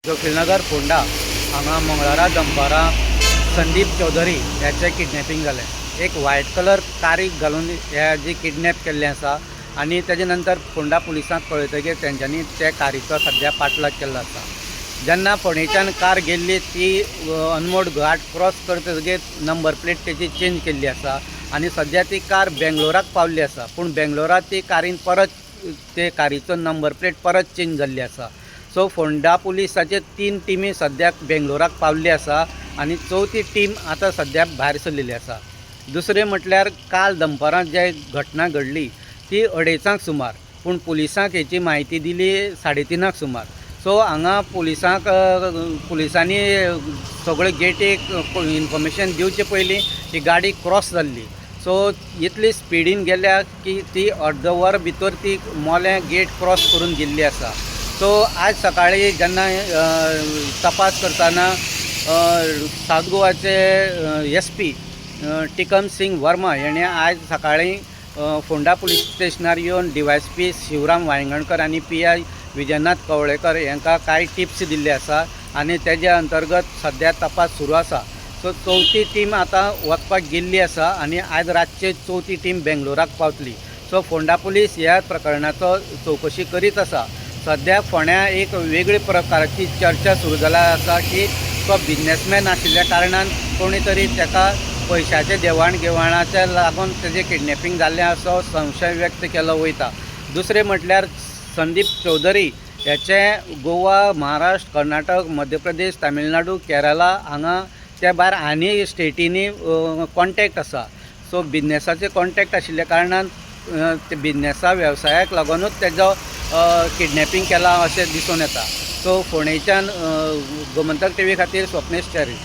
जोखीलनगर फोंडा हांगा मंगळारा दनपारां संदीप चौधरी ह्याचें किडनॅपिंग जालें. एक व्हायट कलर कारीक घालून हे जी किडनॅप केल्लें आसा आनी तेजे नंतर फोंडा पुलिसांक कळयतकीर तेंच्यांनी ते कारीचो सद्या पाठलाग केल्लो आसा. जेन्ना फोंडेच्यान कार गेल्ली ती अनमोड घाट क्रॉस करतकीर नंबर प्लेट तेजी चेंज केल्ली आसा आनी सद्या ती कार बेंगलोराक पावल्ली आसा. पूण बेंगलोराक ती कारीन परत ते कारीचो नंबर प्लेट परत चेंज जाल्ली आसा. सो फोंडा पुलिसाचे 3 टिमी सद्याक बेंगलोराक पावल्ली आसा आनी चवथी टीम आतां सद्याक भायर सरलेली आसा. दुसरें म्हटल्यार काल दनपारां जे घटना घडली ती अडेचांक सुमार, पूण पुलिसांक हेची म्हायती दिली 3:30 सुमार. सो हांगा पुलिसांक पुलिसांनी सगळे गेटीक इन्फॉर्मेशन दिवचे पयलीं ही गाडी क्रॉस जाल्ली. सो इतली स्पिडीन गेल्या की ती अर्द वर भितर ती मोलें गेट क्रॉस करून गेल्ली आसा. सो आज सकाळी जेन्ना तपास करतना सावथ गोवाचे एस पी टिकम सिंग वर्मा हेणे आयज सकाळी फोंडा पुलीस स्टेशनार येवन डीवायएसपी शिवराम वायंगणकर आनी पीआय विजयनाथ कवळेकर हांकां कांय टिप्स दिल्ले आसा आनी तेज्या अंतर्गत सद्या तपास सुरू आसा. सो चवथी टीम आतां वचपाक गेल्ली आसा आनी आयज रातचे चवथी टीम बेंगलोराक पावतली. सो फोंडा पुलीस ह्या प्रकरणाचो चवकशी करीत आसा. सद्या फोंड्या एक वेगळे प्रकारची चर्चा सुरू जाल्या आसा की तो बिजनेसमॅन आशिल्ल्या कारणान कोणी तरी ताका पयशाचे देवाण घेवाणाचे लागून तेजें किडनॅपिंग जाल्लें असो संशय व्यक्त केलो वयता. दुसरें म्हटल्यार संदीप चौधरी हेचे गोवा, महाराष्ट्र, कर्नाटक, मध्य प्रदेश, तामिळनाडू, केरला हांगा त्या भायर आनी स्टेटींनी कॉन्टेक्ट आसा. सो बिजनेसाचे कॉन्टेक्ट आशिल्ल्या कारणान ते बिजनेसा वेवसायाक लागुनूच तेजो किडनॅपिंग केलां अशें दिसून येता. सो फोंडेच्यान गोमंतक टीव्ही खातीर स्वप्नेश च्यारी.